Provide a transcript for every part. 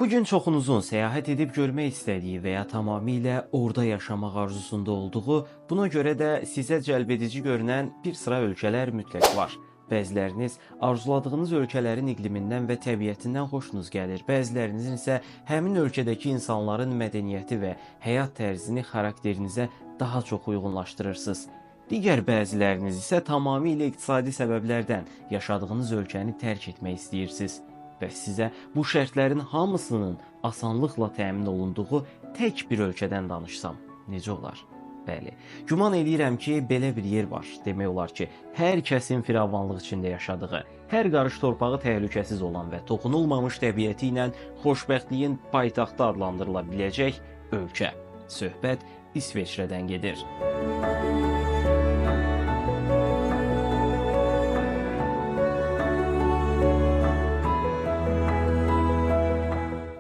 Bugün çoxunuzun səyahət edib görmək istədiyi və ya tamamilə orada yaşamaq arzusunda olduğu, buna görə də sizə cəlbedici görünən bir sıra ölkələr mütləq var. Bəziləriniz arzuladığınız ölkələrin iqlimindən və təbiətindən xoşunuz gəlir. Bəzilərinizin isə həmin ölkədəki insanların mədəniyyəti və həyat tərzini xarakterinizə daha çox uyğunlaşdırırsınız. Digər bəziləriniz isə tamamilə iqtisadi səbəblərdən yaşadığınız ölkəni tərk etmək istəyirsiniz. Və sizə bu şərtlərin hamısının asanlıqla təmin olunduğu tək bir ölkədən danışsam, necə olar? Bəli, güman eləyirəm ki, belə bir yer var. Demək olar ki, hər kəsin firavanlıq içində yaşadığı, hər qarış torpağı təhlükəsiz olan və toxunulmamış təbiəti ilə xoşbəxtliyin paytaxtı adlandırıla biləcək ölkə. Söhbət İsveçrədən gedir.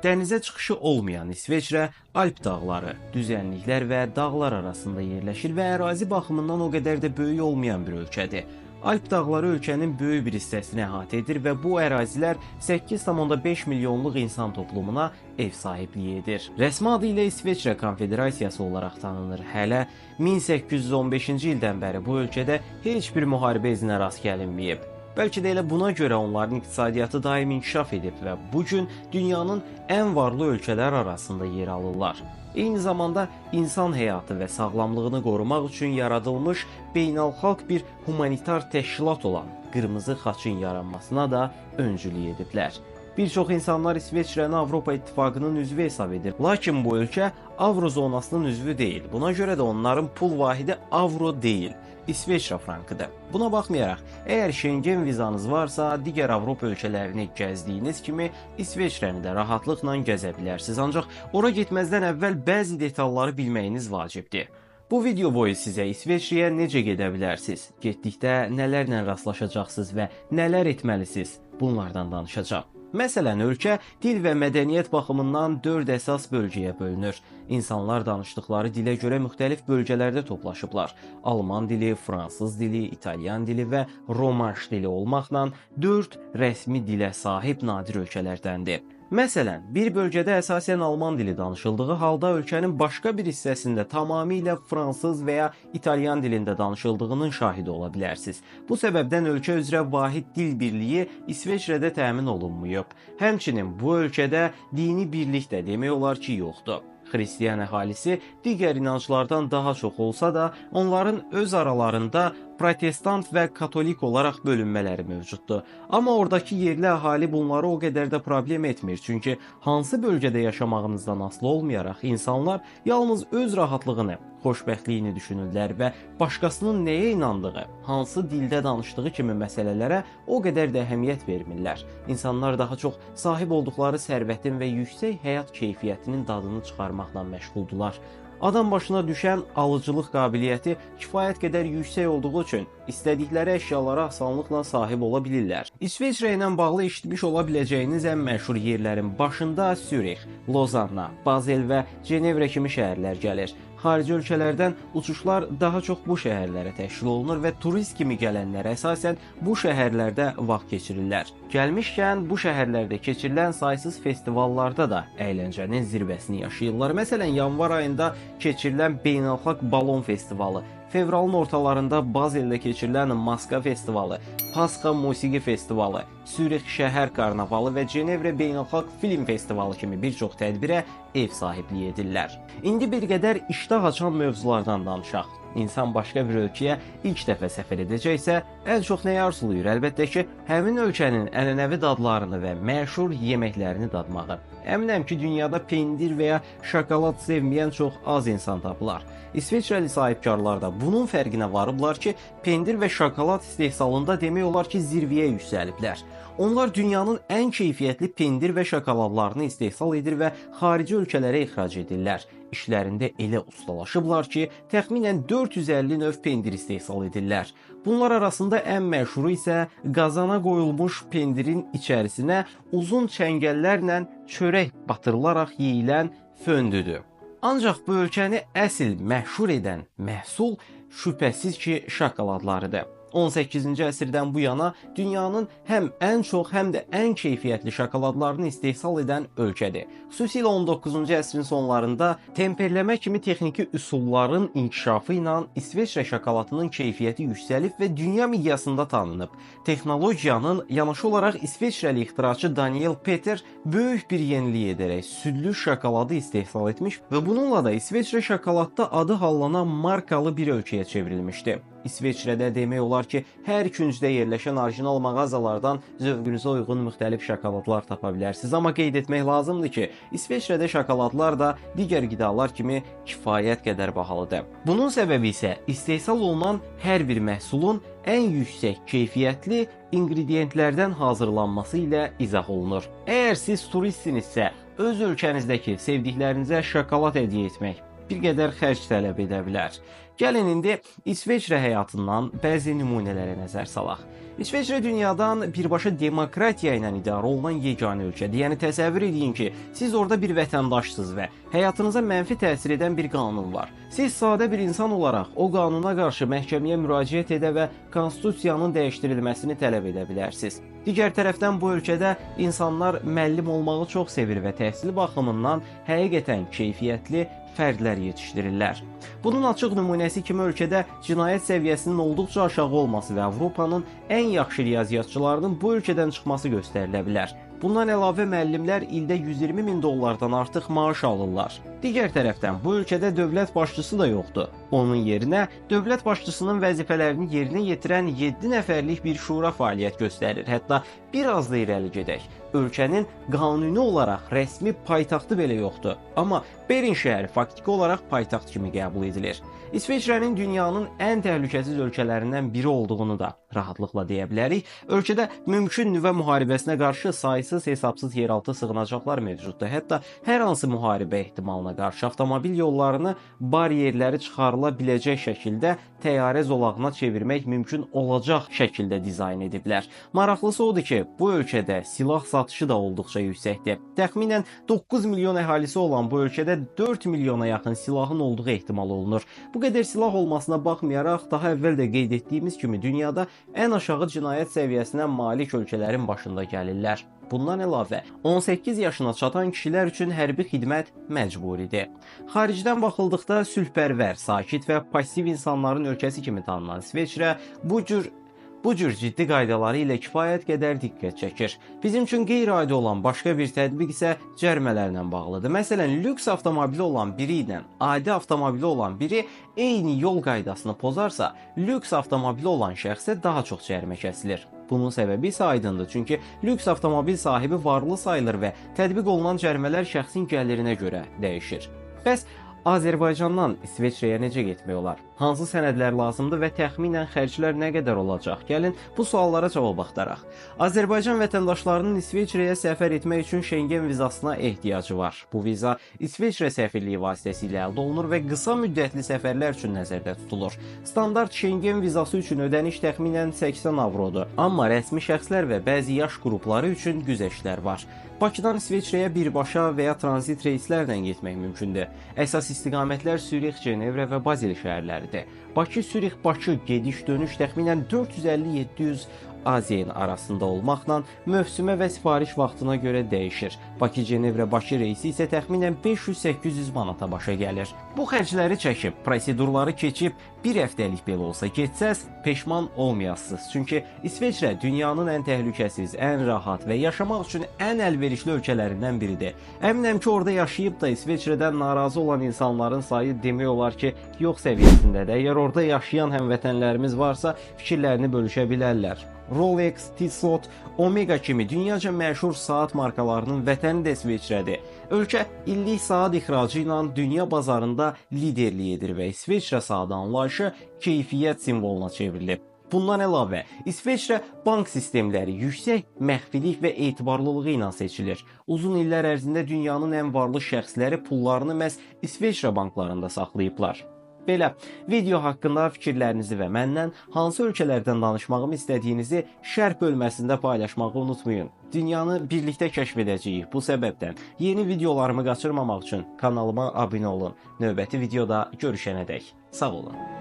Dənizə çıxışı olmayan İsveçrə Alp dağları, düzənliklər və dağlar arasında yerləşir və ərazi baxımından o qədər də böyük olmayan bir ölkədir. Alp dağları ölkənin böyük bir hissəsini əhatə edir və bu ərazilər 8,5 milyonluq insan toplumuna ev sahibliyi edir. Rəsmi adı ilə İsveçrə Konfederasiyası olaraq tanınır. Hələ 1815-ci ildən bəri bu ölkədə heç bir müharibə izinə rast gəlinməyib. Bəlkə də elə buna görə onların iqtisadiyyatı daim inkişaf edib və bu gün dünyanın ən varlı ölkələr arasında yer alırlar. Eyni zamanda insan həyatı və sağlamlığını qorumaq üçün yaradılmış beynəlxalq bir humanitar təşkilat olan Qırmızı Xaçın yaranmasına da öncülük ediblər. Bir çox insanlar İsveçrəni Avropa İttifaqının üzvü hesab edir. Lakin bu ölkə Avrozonasının üzvü deyil. Buna görə də onların pul vahidi avro deyil, İsveçrə frankıdır. Buna baxmayaraq, əgər Şengen vizanız varsa, digər Avropa ölkələrini gəzdiyiniz kimi İsveçrəni də rahatlıqla gəzə bilərsiniz. Ancaq ora getməzdən əvvəl bəzi detalları bilməyiniz vacibdir. Bu video boyu sizə İsveçrəyə necə gedə bilərsiniz, getdikdə nələrlə rastlaşacaqsınız və nələr etməlisiniz, bunlardan danışacağam. Məsələn, ölkə dil və mədəniyyət baxımından 4 əsas bölgəyə bölünür. İnsanlar danışdıqları dilə görə müxtəlif bölgələrdə toplaşıblar. Alman dili, fransız dili, italyan dili və romanş dili olmaqla 4 rəsmi dilə sahib nadir ölkələrdəndir. Məsələn, bir bölgədə əsasən alman dili danışıldığı halda ölkənin başqa bir hissəsində tamamilə fransız və ya italyan dilində danışıldığının şahidi ola bilərsiniz. Bu səbəbdən ölkə üzrə vahid dil birliyi İsveçrədə təmin olunmayıb. Həmçinin bu ölkədə dini birlik də demək olar ki, yoxdur. Xristian əhalisi digər inanclardan daha çox olsa da, onların öz aralarında protestant və katolik olaraq bölünmələri mövcuddur. Amma oradakı yerli əhali bunları o qədər də problem etmir. Çünki hansı bölgədə yaşamağınızdan asılı olmayaraq insanlar yalnız öz rahatlığını, xoşbəxtliyini düşünürlər və başqasının nəyə inandığı, hansı dildə danışdığı kimi məsələlərə o qədər də əhəmiyyət vermirlər. İnsanlar daha çox sahib olduqları sərvətin və yüksək həyat keyfiyyətinin dadını çıxarmaqla məşğuldurlar. Adam başına düşən alıcılıq qabiliyyəti kifayət qədər yüksək olduğu üçün istədikləri əşyalara asanlıqla sahib ola bilirlər. İsveçrə ilə bağlı eşitmiş ola biləcəyiniz ən məşhur yerlərin başında Sürix, Lozanna, Bazel və Cenevrə kimi şəhərlər gəlir. Xarici ölkələrdən uçuşlar daha çox bu şəhərlərə təşkil olunur və turist kimi gələnlər əsasən bu şəhərlərdə vaxt keçirirlər. Gəlmişkən bu şəhərlərdə keçirilən saysız festivallarda da əyləncənin zirvəsini yaşayırlar. Məsələn, yanvar ayında keçirilən Beynəlxalq Balon Festivalı, fevralın ortalarında Bazeldə keçirilən Maska Festivalı, Pasxa Musiqi Festivalı, Sürix Şəhər Karnavalı və Cenevrə Beynəlxalq Film Festivalı kimi bir çox tədbirə ev sahibliyi edirlər. İndi bir qədər iştah açan mövzulardan danışaq. İnsan başqa bir ölkəyə ilk dəfə səfər edəcəksə, ən çox nəyi arzulayır? Əlbəttə ki, həmin ölkənin ənənəvi dadlarını və məşhur yeməklərini dadmağı. Əminəm ki, dünyada pendir və ya şokolad sevməyən çox az insan tapılar. İsveçrəli sahibkarlar da bunun fərqinə varıblar ki, pendir və şokolad istehsalında demək olar ki, zirvəyə yüksəliblər. Onlar dünyanın ən keyfiyyətli pendir və şokoladlarını istehsal edir və xarici ölkələrə ixrac edirlər. İşlərində elə ustalaşıblar ki, təxminən 450 növ pendir istehsal edirlər. Bunlar arasında ən məşhuru isə qazana qoyulmuş pendirin içərisinə uzun çəngəllərlə çörək batırılaraq yeyilən föndüdür. Ancaq bu ölkəni əsl məşhur edən məhsul şübhəsiz ki, şokoladlarıdır. 18-ci əsrdən bu yana dünyanın həm ən çox, həm də ən keyfiyyətli şokoladlarını istehsal edən ölkədir. Xüsusilə 19-cu əsrin sonlarında temperləmə kimi texniki üsulların inkişafı ilə İsveçrə şokoladının keyfiyyəti yüksəlib və dünya miqyasında tanınıb. Texnologiyanın yanaşı olaraq İsveçrəli ixtiraçı Daniel Peter böyük bir yenilik edərək südlü şokoladı istehsal etmiş və bununla da İsveçrə şokoladda adı hallanan markalı bir ölkəyə çevrilmişdi. İsveçrədə demək olar ki, hər küncdə yerləşən orijinal mağazalardan zövqünüzə uyğun müxtəlif şokoladlar tapa bilərsiniz. Amma qeyd etmək lazımdır ki, İsveçrədə şokoladlar da digər qidalar kimi kifayət qədər bahalıdır. Bunun səbəbi isə istehsal olunan hər bir məhsulun ən yüksək keyfiyyətli inqridiyentlərdən hazırlanması ilə izah olunur. Əgər siz turistsinizsə, öz ölkənizdəki sevdiklərinizə şokolad hədiyyə etmək bir qədər xərc tələb edə bilər. Gəlin indi İsveçrə həyatından bəzi nümunələrə nəzər salaq. İsveçrə dünyadan birbaşa demokratiya ilə idarə olunan yeganə ölkədir. Yəni təsəvvür edin ki, siz orada bir vətəndaşsınız və həyatınıza mənfi təsir edən bir qanun var. Siz sadə bir insan olaraq o qanuna qarşı məhkəməyə müraciət edə və konstitusiyanın dəyişdirilməsini tələb edə bilərsiniz. Digər tərəfdən bu ölkədə insanlar müəllim olmağı çox sevir və təhsil baxımından həqiqətən keyfiyyətli fərdlər yetişdirirlər. Bunun açıq nümunəsi kimi ölkədə cinayət səviyyəsinin olduqca aşağı olması və Avropanın ən yaxşı riyaziyyatçılarının bu ölkədən çıxması göstərilə bilər. Bundan əlavə müəllimlər ildə 120 min dollardan artıq maaş alırlar. Digər tərəfdən bu ölkədə dövlət başçısı da yoxdur. Onun yerinə dövlət başçısının vəzifələrini yerinə yetirən 7 nəfərlik bir şura fəaliyyət göstərir. Hətta biraz da irəli gedək. Ölkənin qanuni olaraq rəsmi paytaxtı belə yoxdur. Amma Bern şəhəri faktiki olaraq paytaxt kimi qəbul edilir. İsveçrənin dünyanın ən təhlükəsiz ölkələrindən biri olduğunu da rahatlıqla deyə bilərik. Ölkədə mümkün nüvə müharibəsinə qarşı saysız hesabsız yeraltı sığınacaqlar mövcuddur. Hətta hər hansı müharibə ehtimalına qarşı avtomobil yollarını bariyerləri çıxarıla biləcək şəkildə təyyarə zolağına çevirmək mümkün olacaq şəkildə dizayn ediblər. Maraqlısı odur ki, bu ölkədə silah satışı da olduqca yüksəkdir. Təxminən 9 milyon əhalisi olan bu ölkədə 4 milyona yaxın silahın olduğu ehtimal olunur. Bu qədər silah olmasına baxmayaraq, daha əvvəl də qeyd etdiyimiz kimi dünyada ən aşağı cinayət səviyyəsinə malik ölkələrin başında gəlirlər. Bundan əlavə, 18 yaşına çatan kişilər üçün hərbi xidmət məcburidir. Xaricdən baxıldıqda sülhpərvər, sakit və pasiv insanların ölkəsi kimi tanınan İsveçrə bu cür ciddi qaydaları ilə kifayət qədər diqqət çəkir. Bizim üçün qeyri-adi olan başqa bir tətbiq isə cərmələrlə bağlıdır. Məsələn, lüks avtomobili olan biri ilə adi avtomobili olan biri eyni yol qaydasını pozarsa, lüks avtomobili olan şəxsə daha çox cərimə kəsilir. Bunun səbəbi isə aydındır, çünki lüks avtomobil sahibi varlı sayılır və tətbiq olunan cərimələr şəxsin gəlirinə görə dəyişir. Bəs Azərbaycandan İsveçrəyə necə getmək olar? Hansı sənədlər lazımdır və təxminən xərclər nə qədər olacaq? Gəlin bu suallara cavab axtaraq. Azərbaycan vətəndaşlarının İsveçrəyə səfər etmək üçün Şengen vizasına ehtiyacı var. Bu viza İsveçrə səfirliyi vasitəsilə əldə olunur və qısa müddətli səfərlər üçün nəzərdə tutulur. Standart Şengen vizası üçün ödəniş təxminən 80 avrodur. Amma rəsmi şəxslər və bəzi yaş qrupları üçün güzəştlər var. Bakıdan İsveçrəyə birbaşa və ya tranzit reyslərlə getmək mümkündür. Əsas istiqamətlər Sürix, Cenevrə və Bazel şəhərləridir. Bakı, Sürix, Bakı gediş-dönüş təxminən 450-700 AZN arasında olmaqla mövsümə və sifariş vaxtına görə dəyişir. Bakı, Cenevrə, Bakı reysi isə təxminən 500-800 manata başa gəlir. Bu xərcləri çəkib, prosedurları keçib bir həftəlik belə olsa getsəz, peşman olmayasınız. Çünki İsveçrə dünyanın ən təhlükəsiz, ən rahat və yaşamaq üçün ən əlverişli ölkələrindən biridir. Əminəm ki, orada yaşayıb da İsveçrədən narazı olan insanların sayı demək olar ki, yox səviyyəsindədir. Əgər orada yaşayan həmvətənlərimiz varsa, fikirlərini bölüşə bilərlər. Rolex, Tissot, Omega kimi dünyaca məşhur saat markalarının vətəni də İsveçrədir. Ölkə illik saat ixracı ilə dünya bazarında liderlik edir və İsveçrə saatı anlayışı keyfiyyət simvoluna çevrilib. Bundan əlavə, İsveçrə bank sistemləri yüksək məxfilik və etibarlılığı ilə seçilir. Uzun illər ərzində dünyanın ən varlı şəxsləri pullarını məhz İsveçrə banklarında saxlayıblar. Belə, video haqqında fikirlərinizi və məndən hansı ölkələrdən danışmağımı istədiyinizi şərh bölməsində paylaşmağı unutmayın. Dünyanı birlikdə kəşf edəcəyik. Bu səbəbdən yeni videolarımı qaçırmamaq üçün kanalıma abunə olun. Növbəti videoda görüşənədək. Sağ olun.